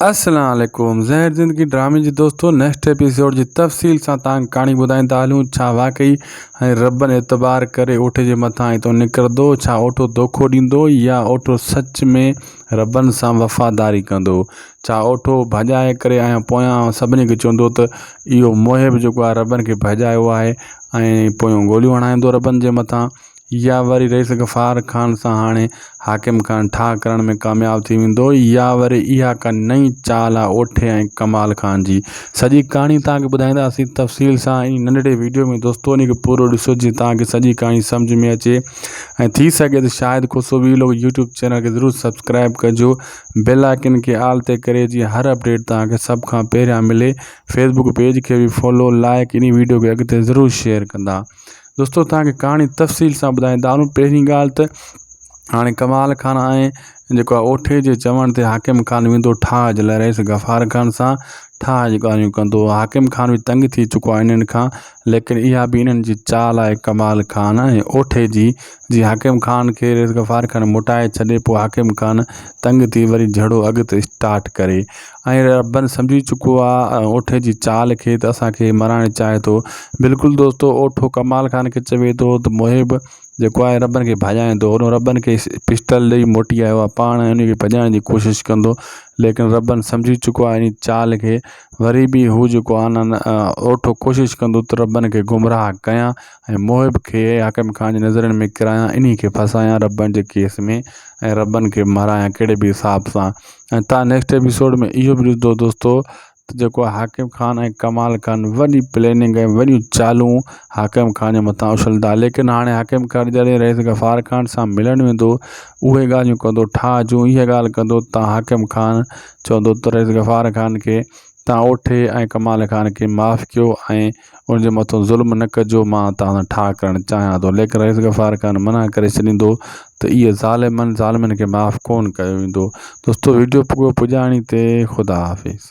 السلام عليڪم زهر زندگي ڊرامي جي دوستو نيڪسٽ ايپيسوڊ جي تفصيل سان تان ڪهاڻي ٻڌائيندا هلون ڇا واقعي ۽ ربن اعتبار ڪري اوٺ جي مٿان هتو نڪرندو ڇا اوٺو دوکو ڏيندو يا اوٺو سچ ۾ ربن سان وفاداري ڪندو ڇا اوٺو ڀڄائي ڪري ۽ پويان سڀني کي چوندو ته اهو محب جيڪو آهي ربن کي ڀڄايو آهي ۽ پويان گوليون هڻائيندو ربن جي مٿان يا وري رئيس غفار خان سان هاڻي حاڪم خان ٺاهه ڪرڻ ۾ ڪامياب ٿي ويندو يا وري اها ڪا نئين چال آ اوٺي ۽ ڪمال خان جي. سڄي ڪهاڻي توهان کي ٻڌائينداسين تفصيل سان ان ننڍڙي ويڊيو ۾ دوستو ان کي پورو ڏسو جيئن توهان کي سڄي ڪهاڻي سمجهه ۾ اچي ۽ ٿي سگهي ته Shahid Khoso vlog YouTube channel کي ضرور سبسڪرائب ڪجو بيل آئڪن کي آل تي ڪري جيئن هر اپڊيٽ توهان کي سڀ کان پهريان ملي فيسبوڪ پيج کي به فالو لائڪ ان ويڊيو کي اڳتي ضرور شيئر ڪندا. دوستو توهان کي ڪهاڻي تفصيل سان ٻڌائيندا هلون پهرين ڳالهه ته هاڻي ڪمال خان ۽ جيڪو آهي اوٺي جي چوڻ تي حاڪم خان ويندو ٺاهه جي لاء رئيس غفار خان سان ٺاهه جون ڳالهيون ڪندو حاڪم خان به تنگ ٿي چڪو آهي انهن کان ليڪن اها به انهن جي چال آهي ڪمال خان ۽ اوٺي جي جي حاڪم خان کي رئيس غفار خان موٽائي ڇڏي پوء حاڪم خان تنگ ٿي وري جهيڙو اڳتي اسٽارٽ ڪري ۽ ربن سمجهي چڪو آ اوٺي جي چال کي ته اسان کي مرائڻ چاهي ٿو بلڪل دوستو اوٺو ڪمال خان کي چوي ٿو ته محب جيڪو آهي ربن کي ڀڄائيندو هوڏو ربن کي پسٽل ڏئي موٽي آيو آ پاڻ ان کي ڀڄائڻ جي ڪوشش ڪندو ليڪن ربن سمجهي چڪو آ ان چال کي وري به هو جيڪو آ نه اوٺو ڪوشش ڪندو ته ربن کي گمراهه ڪيان ۽ محب کي حاڪم خان جي نظرن ۾ ڪرايان انهي کي ڦاسايان ربن جي ڪيس ۾ ۽ ربن کي مارايان ڪهڙي به حساب سان ۽ تان نيڪسٽ ايپيسوڊ ۾ اهو به ڏسندو دوستو ته جيڪو حاڪم خان ۽ ڪمال خان وڏي پلاننگ ۽ وڏيون چالون حاڪم خان جي مٿان اڇلندا ليڪن هاڻي حاڪم خان جڏهن رئيس غفار خان سان ملڻ ويندو اهي ڳالهيون ڪندو ٺاهه جون اها ڳالهه ڪندو تان حاڪم خان چوندو ته رئيس غفار خان کي تان اوٺي ۽ ڪمال خان کي معاف ڪيو ۽ ان جي مٿو ظلم نه ڪجو مان توهان سان ٺاهه ڪرڻ چاهيان ٿو ليڪن رئيس غفار خان منع ڪري ڇڏيندو ته اهي ظالم آهن ظالمن کي معاف ڪونه ڪيو ويندو دوستو ويڊيو پڳو پڄاڻي تي خدا حافظ.